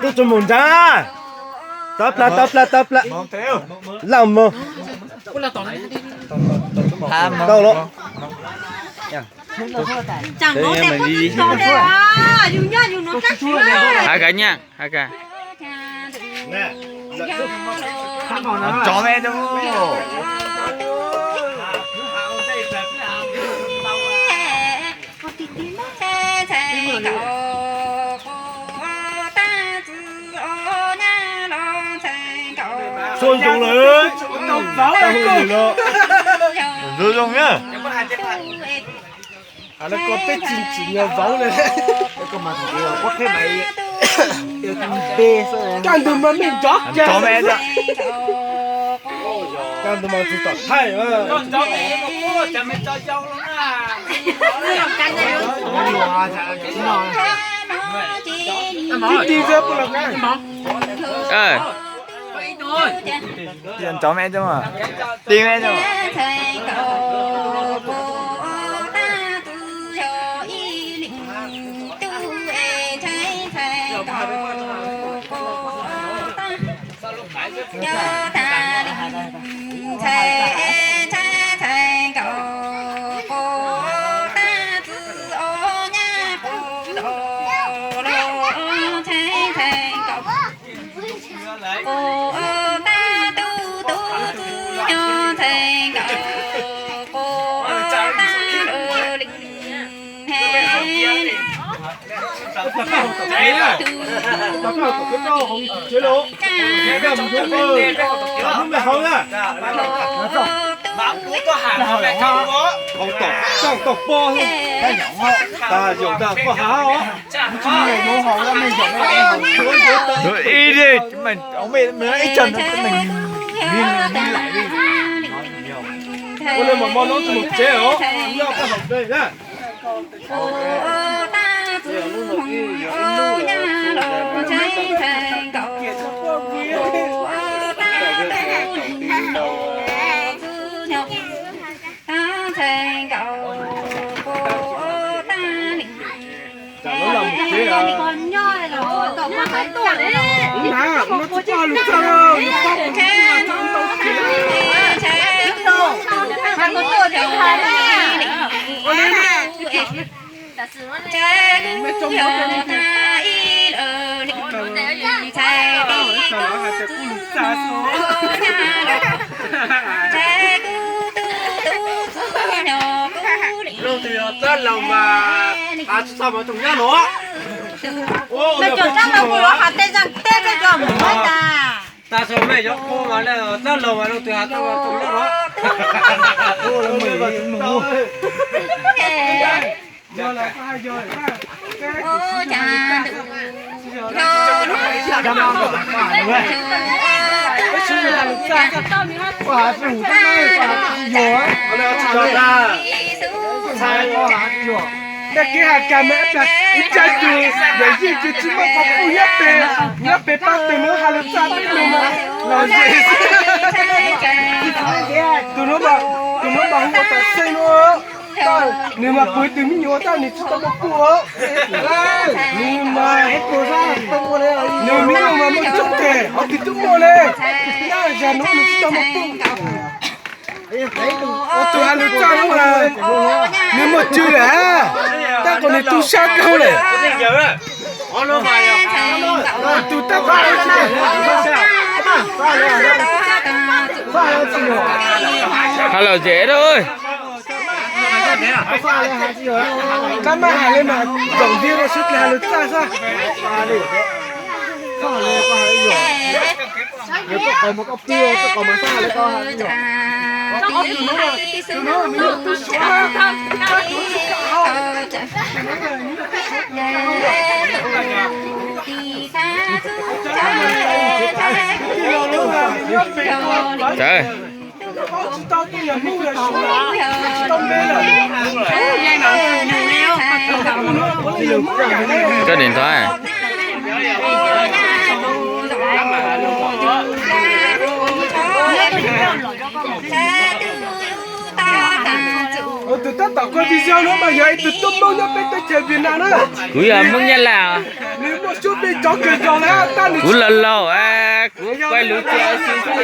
Rub tsuas mus ntag. Tawb plab, tawb plab, tawb plab. Laj mus. Tau los. Hav kav nyiaj, hav kav. Cov me. Xuab zoo lawm. Tau hu lawm. Zoo zoo na. Lawv ko peb tsis tsim nyog vauv li. Kaj ntug mas mej nrov kiag. Kaj ntug mas tsis tom thaij. Tib tib xwb puas los kaj. Nrov me coj, ti me coj. Ib li, ib co no, ua li mas mo no tsis mus tsev os, nyob koj haus dej na. Leej twg yog txawj laug mas has tsis txog mas tus nyob no. Cov txawj laug kuj yuav has tej zaj teb tej zaj mus tas. Tas saum mej cov qub mas txawj laug mas leej twg has txog mas tus nyob no. Dab kev has kas mas ib pliag ib tsaib tus yawm yij ces tsis muaj qhov pub nyob pem, nyob pem pab tes nws has lus txaj peb lus mas los ze. Tus no mas, tus no mas hu ua Tam Xeeb no. Nws mas pug tus me nyuam tab nws tsis tau muaj pub. Nws mas, nws me nyuam mas muaj coob tes, ho tus tub muaj ne. Tab zag nuav nws tsis tau muaj pub. Tus has lus txaj no mas nws muaj cw lawm, tab kom nws tu sab kawg lawm. Tus tab tom has lus zem lawm. Kab maj has li mas zaum ntiag rau sib tw has lus txaj xwb. Tsav. Koj niam ntxov. Tus tab tom koj video no mas yog ib tug tub Hmoob nyob peb teb chaws Vietnam na. Kuv yog Hmoob Nyab Laj. Nws muaj suab pes Kuv laus laus, kuv kuaj lus tiag xwb.